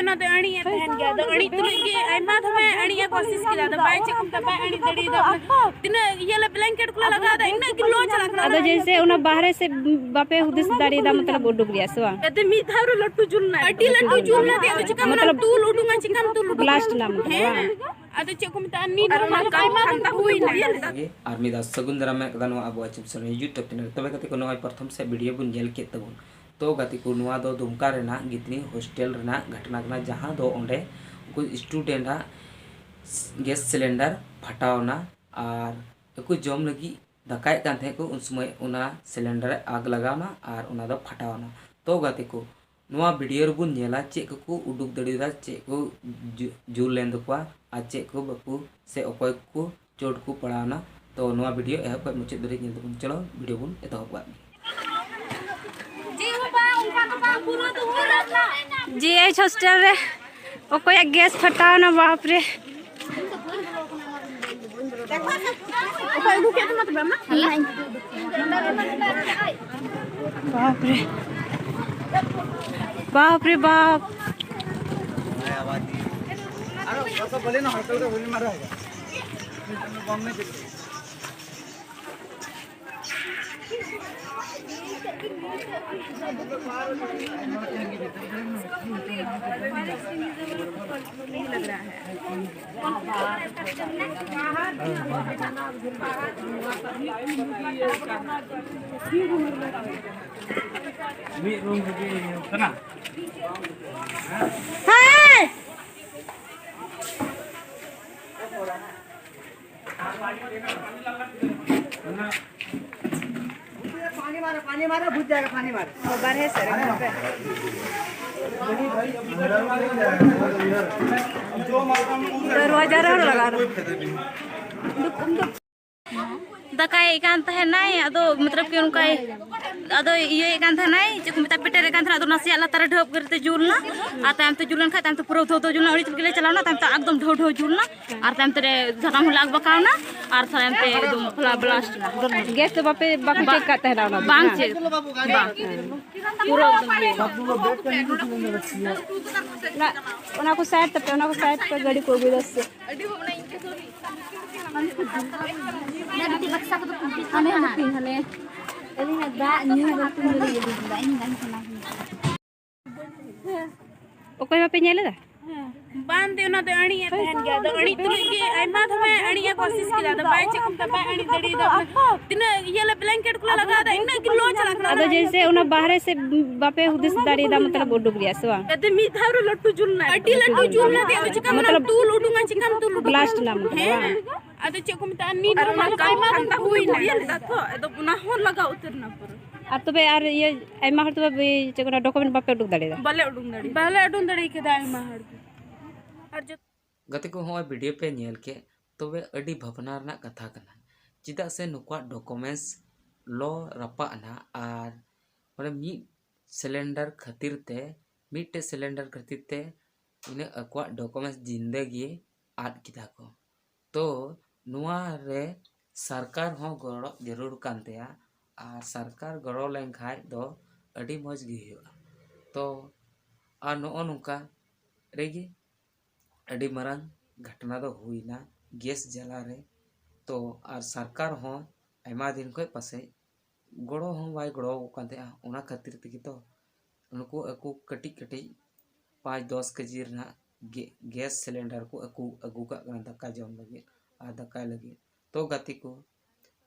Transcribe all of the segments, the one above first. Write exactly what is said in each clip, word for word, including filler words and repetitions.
ᱚᱱᱟ ᱫᱚ ᱟᱹᱬᱤᱡ ᱮ ᱛᱟᱦᱮᱱ ᱜᱮᱭᱟ᱾ ᱟᱫᱚ ᱟᱹᱬᱤᱡ ᱛᱩᱞᱩᱡ ᱜᱮ ᱟᱭᱢᱟ ᱫᱷᱟᱣᱮ ᱟᱹᱬᱤᱡ ᱮ ᱠᱚᱥᱤᱥ ᱠᱮᱫᱟ᱾ ᱟᱫᱚ ᱵᱟᱭ, ᱪᱮᱫ ᱠᱚ ᱢᱮᱛᱟᱜᱼᱟ, ᱵᱟᱭ ᱟᱹᱬᱤᱡ ᱫᱟᱲᱮᱭᱟᱫᱟ᱾ ᱛᱤᱱᱟᱹᱜ ᱤᱭᱟᱹ ᱞᱮ blanket ᱠᱚᱞᱮ ᱞᱟᱜᱟᱣ ᱮᱫᱟ, ᱤᱱᱟᱹᱜ ᱜᱮ ᱞᱚ ᱪᱟᱞᱟᱜ ᱠᱟᱱᱟ᱾ ᱟᱫᱚ ᱡᱮᱭᱥᱮ ᱚᱱᱟ ᱵᱟᱦᱨᱮ ᱥᱮ ᱵᱟᱯᱮ ᱦᱩᱫᱤᱥ ᱫᱟᱲᱮᱭᱟᱫᱟ, ᱢᱚᱛᱞᱚᱵ ᱩᱰᱩᱠ ᱨᱮᱭᱟᱜ ᱥᱮ ᱵᱟᱝ? ᱟᱫᱚ ᱢᱤᱫ ᱫᱷᱟᱣ ᱨᱮ ᱞᱟᱹᱴᱩ ᱡᱩᱞ ᱮᱱᱟ, ᱟᱹᱰᱤ ᱞᱟᱹᱴᱩ ᱡᱩᱞ ᱮᱱᱟ᱾ ᱟᱫᱚ ᱪᱤᱠᱟᱹ ᱢᱟᱱᱮ ᱢᱚᱛᱞᱚᱵ ᱛᱩᱞ ᱩᱰᱩᱝᱟ, ᱪᱤᱠᱟᱢ ᱛᱩᱞ ᱩᱰᱩᱝᱟ? Blast ᱮᱱᱟ ᱢᱚᱛᱞᱚᱵ, ᱦᱮᱸ᱾ ᱵᱟᱝ? ᱟᱫᱚ ᱪᱮᱫ ᱠᱚ ᱢᱮᱛᱟᱜᱼᱟ, ᱱᱤᱛ ᱟᱨ ᱚᱱᱟ ᱠᱟᱭᱢᱟ ᱠᱟᱱᱛᱟ ᱦᱩᱭ ᱮᱱᱟ᱾ ᱟᱨ ᱢᱤᱫ ᱫᱷᱟᱣ ᱥᱟᱹᱜᱩᱱ ᱫᱟᱨᱟᱢ ᱢᱮᱱᱟᱜ ᱠᱟᱫᱟ ᱱᱚᱣᱟ ᱟᱵᱚᱣᱟᱜ ᱪᱤᱢᱥᱚᱱ YouTube channel᱾ ᱛᱚᱵᱮ ᱜᱟᱛᱮ ᱠᱚ, ᱱᱚᱜᱼᱚᱭ ᱯᱨᱚᱛᱷᱚᱢ ᱥᱮᱫ video ᱵᱚᱱ ᱧᱮᱞ ᱠᱮᱫ ᱛᱟᱵᱚᱱ᱾ ᱛᱚ ᱜᱟᱛᱮ ᱠᱚ, ᱱᱚᱣᱟ ᱫᱚ ᱫᱩᱢᱠᱟ ᱨᱮᱱᱟᱜ ᱜᱤᱛᱱᱤ hostel ᱨᱮᱱᱟᱜ ᱜᱷᱚᱴᱚᱱᱟ ᱠᱟᱱᱟ, ᱡᱟᱦᱟᱸ ᱫᱚ ᱚᱸᱰᱮ ᱩᱱᱠᱩ student ᱟᱜ gas cylinder ᱯᱷᱟᱴᱟᱣ ᱮᱱᱟ ᱟᱨ ᱟᱠᱚ ᱡᱚᱢ ᱞᱟᱹᱜᱤᱫ ᱫᱟᱠᱟᱭᱮᱫ ᱠᱟᱱ ᱛᱟᱦᱮᱸᱫ ᱠᱚ, ᱩᱱ ᱥᱚᱢᱚᱭ ᱚᱱᱟ cylinder ᱨᱮ ᱟᱜᱽ ᱞᱟᱜᱟᱣ ᱮᱱᱟ ᱟᱨ ᱚᱱᱟ ᱫᱚ ᱯᱷᱟᱴᱟᱣ ᱮᱱᱟ᱾ ᱛᱚ ᱜᱟᱛᱮ ᱠᱚ, ᱱᱚᱣᱟ video ᱨᱮᱵᱚᱱ ᱧᱮᱞᱟ ᱪᱮᱫ ᱠᱚᱠᱚ ᱩᱰᱩᱠ ᱫᱟᱲᱮᱭᱟᱫᱟ, ᱪᱮᱫ ᱠᱚ ᱡᱩ-, ᱡᱩᱞ ᱞᱮᱱ ᱛᱟᱠᱚᱣᱟ ᱟᱨ ᱪᱮᱫ ᱠᱚ ᱵᱟᱠᱚ, ᱥᱮ ᱚᱠᱚᱭ ᱠᱚ ᱪᱳᱴ ᱠᱚ ᱯᱟᱲᱟᱣᱱᱟ᱾ ᱛᱚ ᱱᱚᱣᱟ video ᱮᱦᱚᱵ ᱠᱷᱚᱱ ᱢᱩᱪᱟᱹᱫ ᱫᱷᱟᱹᱨᱤᱡ ᱧᱮᱞ ᱛᱟᱵᱚᱱ᱾ ᱪᱚᱞᱚ video ᱵᱚᱱ ᱮᱛᱚᱦᱚᱵ ᱠᱟᱜ ᱜᱮ᱾ GH hostel ᱨᱮ ᱚᱠᱚᱭᱟᱜ gas ᱯᱷᱟᱴᱟᱣᱱᱟ, ᱵᱟᱯ ᱨᱮ᱾ ᱚᱠᱚᱭ ᱟᱹᱜᱩ ᱠᱮᱫ ᱛᱟᱢᱟ ᱛᱚᱵᱮ ᱟᱢᱟᱜ? ᱵᱟᱯ ᱨᱮ, ᱵᱟᱯ ᱨᱮ ᱵᱟᱯ᱾ ᱢᱤᱫ room ᱨᱮᱜᱮ ᱠᱟᱱᱟ᱾ ᱦᱮᱸ᱾ पानी मारो, पानी मारो, बुझ जाएगा, पानी मारो। ᱵᱟᱨᱦᱮ ᱥᱮᱫ ᱨᱮ ᱜᱷᱟᱴ ᱨᱮ᱾ ᱫᱚᱨᱣᱟᱡᱟ ᱨᱮ ᱦᱚᱸ ᱞᱟᱜᱟᱣ ᱨᱮ᱾ ᱫᱟᱠᱟᱭ ᱠᱟᱱ ᱛᱟᱦᱮᱱᱟᱭ, ᱟᱫᱚ ᱢᱚᱛᱞᱚᱵ ᱠᱤ ᱚᱱᱠᱟᱭ ᱟᱫᱚ ᱤᱭᱟᱹᱭᱮᱫ ᱠᱟᱱ ᱛᱟᱦᱮᱱᱟᱭ, ᱪᱮᱫ ᱠᱚ ᱢᱮᱛᱟᱜᱼᱟ, ᱯᱮᱴᱮᱨᱮᱫ ᱠᱟᱱ ᱛᱟᱦᱮᱱᱟ᱾ ᱟᱫᱚ ᱱᱟᱥᱮᱭᱟᱜ ᱞᱟᱛᱟᱨ ᱨᱮ ᱰᱷᱟᱹᱯ ᱜᱮ ᱨᱮᱛᱮ ᱡᱩᱞ ᱮᱱᱟ᱾ ᱟᱨ ᱛᱟᱭᱚᱢ ᱛᱮ ᱡᱩᱞ ᱞᱮᱱ ᱠᱷᱟᱡ, ᱛᱟᱭᱚᱢ ᱛᱮ ᱯᱩᱨᱟᱹ ᱫᱷᱟᱹᱣ ᱫᱷᱟᱹᱣ ᱡᱩᱞ ᱮᱱᱟ, ᱟᱹᱰᱤ ᱡᱳᱨ ᱜᱮᱞᱮ ᱪᱟᱞᱟᱣ ᱮᱱᱟ᱾ ᱛᱟᱭᱚᱢ ᱛᱮ ᱮᱠᱫᱚᱢ ᱰᱷᱟᱹᱣ ᱰᱷᱟᱹᱣ ᱡᱩᱞ ᱮᱱᱟ᱾ ᱟᱨ ᱛᱟᱭᱚᱢ ᱛᱮ ᱡᱷᱟᱛᱟᱢ ᱦᱚᱸᱞᱮ ᱟᱠᱵᱟᱠᱟᱣ ᱮᱱᱟ᱾ ᱟᱨ ᱛᱟᱭᱚᱢ ᱛᱮ ᱮᱠᱫᱚᱢ ᱯᱷᱟᱞᱟ ᱵᱞᱟᱥᱴ ᱮᱱᱟ᱾ ᱜᱮᱥ ᱫᱚ ᱵᱟᱯᱮ, ᱵᱟᱯᱮ ᱪᱮᱠ ᱠᱟᱜ ᱛᱟᱦᱮᱱᱟ ᱚᱱᱟ ᱫᱚ? ᱵᱟᱝ ᱪᱮᱠ, ᱵᱟᱝ᱾ ᱯᱩᱨᱟᱹ ᱮᱠᱫᱚᱢ ᱤᱭᱟᱹ᱾ ᱚᱱᱟ, ᱚᱱᱟ ᱠᱚ ᱥᱟᱭᱤᱰ ᱛᱟᱯᱮ, ᱚᱱᱟ ᱠᱚ ᱥᱟᱭᱤᱰ ᱯᱮ, ᱜᱟᱹᱰᱤ ᱠᱚ ᱟᱹᱜᱩᱭᱮᱫᱟ ᱥᱮ? ᱦᱟᱱᱮ ᱦᱟᱱᱮ ᱯᱤᱱ, ᱦᱟᱱᱮ᱾ ᱟᱹᱞᱤᱧᱟᱜ ᱫᱟᱜ ᱧᱩ ᱵᱟᱹᱞᱛᱤ ᱫᱚᱞᱤᱧ ᱤᱫᱤ ᱠᱮᱫᱟ, ᱤᱧ ᱵᱟᱝ ᱥᱟᱱᱟ ᱠᱟᱱᱟ᱾ ᱚᱠᱚᱭ ᱵᱟᱯᱮ ᱧᱮᱞ ᱮᱫᱟ? ᱵᱟᱝ ᱫᱮ, ᱚᱱᱟ ᱫᱚ ᱟᱹᱬᱤᱡ ᱮ ᱛᱟᱦᱮᱱ ᱜᱮᱭᱟ᱾ ᱟᱫᱚ ᱟᱹᱬᱤᱡ ᱛᱩᱞᱩᱡ ᱜᱮ ᱟᱭᱢᱟ ᱫᱷᱟᱣᱮ ᱟᱹᱬᱤᱡ ᱮ ᱠᱳᱥᱤᱥ ᱠᱮᱫᱟ, ᱟᱫᱚ ᱵᱟᱭ ᱪᱮᱫ ᱠᱚ ᱢᱮᱛᱟᱜᱼᱟ, ᱵᱟᱭ ᱟᱹᱬᱤᱡ ᱫᱟᱲᱮᱭᱟᱫᱟ᱾ ᱛᱤᱱᱟᱹᱜ ᱤᱭᱟᱹ ᱞᱮ ᱵᱞᱮᱝᱠᱮᱴ ᱠᱚᱞᱮ ᱞᱟᱜᱟᱣ ᱮᱫᱟ, ᱤᱱᱟᱹᱜ ᱜᱮ ᱞᱚ ᱪᱟᱞᱟᱜ ᱠᱟᱱᱟ᱾ ᱟᱫᱚ ᱡᱮᱭᱥᱮ ᱚᱱᱟ ᱵᱟᱦᱨᱮ ᱥᱮᱫ ᱵᱟᱯᱮ ᱦᱩᱫᱤᱥ ᱫᱟᱲᱮᱭᱟᱫᱟ, ᱢᱚᱛᱞᱚᱵ ᱩᱰᱩᱠ ᱨᱮᱭᱟᱜ ᱥᱮ ᱵᱟᱝ? ᱟᱫᱚ ᱢᱤᱫ ᱫᱷᱟᱣ ᱨᱮ ᱞᱟᱹᱴᱩ ᱡᱩᱞ ᱮᱱᱟ, ᱟᱹᱰᱤ ᱞᱟᱹᱴᱩ ᱡᱩᱞ ᱮᱱᱟ᱾ ᱟᱫᱚ ᱪᱤᱠᱟ ᱢᱚᱛᱞᱚᱵ ᱛᱩᱞ ᱩᱰᱩᱝᱟ, ᱪᱤᱠᱟᱢ ᱛᱩᱞ ᱩᱰᱩᱝᱟ? ᱵᱞᱟᱥᱴ ᱮᱱᱟ ᱢᱚᱛᱞᱚᱵ, ᱦᱮᱸ᱾ ᱵᱟᱝ? ᱟᱫᱚ ᱪᱮᱫ ᱠᱚ ᱢᱮᱛᱟᱜᱼᱟ, ᱱᱤᱛ ᱟᱨ ᱚᱱᱟ ᱦᱚᱸ ᱠᱟᱭᱢᱟ ᱠᱟᱭᱢᱟ ᱫᱷᱟᱣ ᱦᱩᱭ ᱮᱱᱟ᱾ ᱤᱭᱟᱹ ᱞᱮᱫᱟ ᱛᱚ, ᱟᱫᱚ ᱚᱱᱟ ᱦᱚᱸ ᱞᱟᱜᱟᱣ ᱩᱛᱟᱹᱨ ᱮᱱᱟ ᱯᱩᱨᱟᱹ᱾ ᱟᱨ ᱛᱚᱵᱮ ᱟᱨ ᱤᱭᱟᱹ ᱟᱭᱢᱟ ᱦᱚᱲ ᱛᱚᱵᱮ ᱵᱤ-, ᱪᱮᱫ ᱠᱚ ᱢᱮᱱᱟ, ᱰᱚᱠᱩᱢᱮᱱᱴ ᱵᱟᱯᱮ ᱩᱰᱩᱠ ᱫᱟᱲᱮᱭᱟᱫᱟ? ᱵᱟᱞᱮ ᱩᱰᱩᱝ ᱫᱟᱲᱮ ᱵᱟᱞᱮ ᱩᱰᱩᱝ ᱫᱟᱲᱮ ᱠᱮᱫᱟ ᱟᱭᱢᱟ ᱦᱚᱲ ᱜᱮ᱾ ᱟᱨ ᱡᱚᱛᱚ ᱜᱟᱛᱮ ᱠᱚ, ᱦᱚᱸᱜᱼᱚᱭ ᱵᱷᱤᱰᱤᱭᱳ ᱯᱮ ᱧᱮᱞ ᱠᱮᱫ, ᱛᱚᱵᱮ ᱟᱹᱰᱤ ᱵᱷᱟᱵᱽᱱᱟ ᱨᱮᱱᱟᱜ ᱠᱟᱛᱷᱟ ᱠᱟᱱᱟ᱾ ᱪᱮᱫᱟᱜ ᱥᱮ ᱱᱩᱠᱩᱣᱟᱜ ᱰᱚᱠᱩᱢᱮᱱᱴᱥ ᱞᱚ ᱨᱟᱯᱟᱜ ᱮᱱᱟ ᱟᱨ ᱚᱱᱮ ᱢᱤᱫ ᱥᱤᱞᱤᱱᱰᱟᱨ ᱠᱷᱟᱹᱛᱤᱨ ᱛᱮ, ᱢᱤᱫᱴᱮᱡ ᱥᱤᱞᱤᱱᱰᱟᱨ ᱠᱷᱟᱹᱛᱤᱨ ᱛᱮ ᱤᱱᱟᱹ ᱟᱠᱚᱣᱟᱜ ᱰᱚᱠᱩᱢᱮᱱᱴᱥ ᱡᱤᱱᱫᱮᱜᱤ ᱟᱫ ᱠᱮᱫᱟ ᱠᱚ᱾ ᱛᱚ ᱱᱚᱣᱟ ᱨᱮ ᱥᱚᱨᱠᱟᱨ ᱦᱚᱸ ᱜᱚᱲᱚ ᱡᱟᱹᱨᱩᱲ ᱠᱟᱱ ᱛᱟᱭᱟ, ᱟᱨ ᱥᱚᱨᱠᱟᱨ ᱜᱚᱲᱚ ᱞᱮᱱᱠᱷᱟᱡ ᱫᱚ ᱟᱹᱰᱤ ᱢᱚᱡᱽ ᱜᱮ ᱦᱩᱭᱩᱜᱼᱟ᱾ ᱛᱚ ᱟᱨ ᱱᱚᱜᱼᱚ ᱱᱚᱝᱠᱟ ᱨᱮᱜᱮ ᱟᱹᱰᱤ ᱢᱟᱨᱟᱝ ᱜᱷᱚᱴᱱᱟ ᱫᱚ ᱦᱩᱭᱱᱟ ᱜᱮᱥ ᱡᱟᱞᱟ ᱨᱮ᱾ ᱛᱚ ᱟᱨ ᱥᱚᱨᱠᱟᱨ ᱦᱚᱸ ᱟᱭᱢᱟ ᱫᱤᱱ ᱠᱷᱚᱡ ᱯᱟᱥᱮᱡ ᱜᱚᱲᱚ ᱦᱚᱸ ᱵᱟᱭ ᱜᱚᱲᱚ ᱟᱠᱚ ᱠᱟᱱ ᱛᱟᱦᱮᱸᱜᱼᱟ᱾ ᱚᱱᱟ ᱠᱷᱟᱹᱛᱤᱨ ᱛᱮᱜᱮ ᱛᱚ ᱱᱩᱠᱩ ᱟᱠᱚ ᱠᱟᱹᱴᱤᱡ ᱠᱟᱹᱴᱤᱡ ᱯᱟᱸᱪ ᱫᱚᱥ ᱠᱮᱡᱤ ᱨᱮᱱᱟᱜ ᱜᱮ-, ᱜᱮᱥ ᱥᱤᱞᱤᱱᱰᱟᱨ ᱠᱚ ᱟᱹᱜᱩ, ᱟᱹᱜᱩ ᱠᱟᱜ ᱠᱟᱱᱟ ᱫᱟᱠᱟ ᱡᱚᱢ ᱞᱟᱹᱜᱤᱫ ᱟᱨ ᱫᱟᱠᱟᱭ ᱞᱟᱹᱜᱤᱫ᱾ ᱛᱚ ᱜᱟᱛᱮ ᱠᱚ,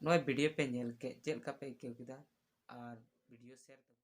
ᱱᱚᱣᱟ ᱵᱷᱤᱰᱤᱭᱳ ᱯᱮ ᱧᱮᱞ ᱠᱮᱫ, ᱪᱮᱫ ᱞᱮᱠᱟ ᱯᱮ ᱟᱹᱭᱠᱟᱹᱣ ᱠᱮᱫᱟ? ᱟᱨ ᱵᱷᱤᱰᱤᱭᱳ ᱥᱮᱭᱟᱨ ᱛᱟᱵᱚᱱ᱾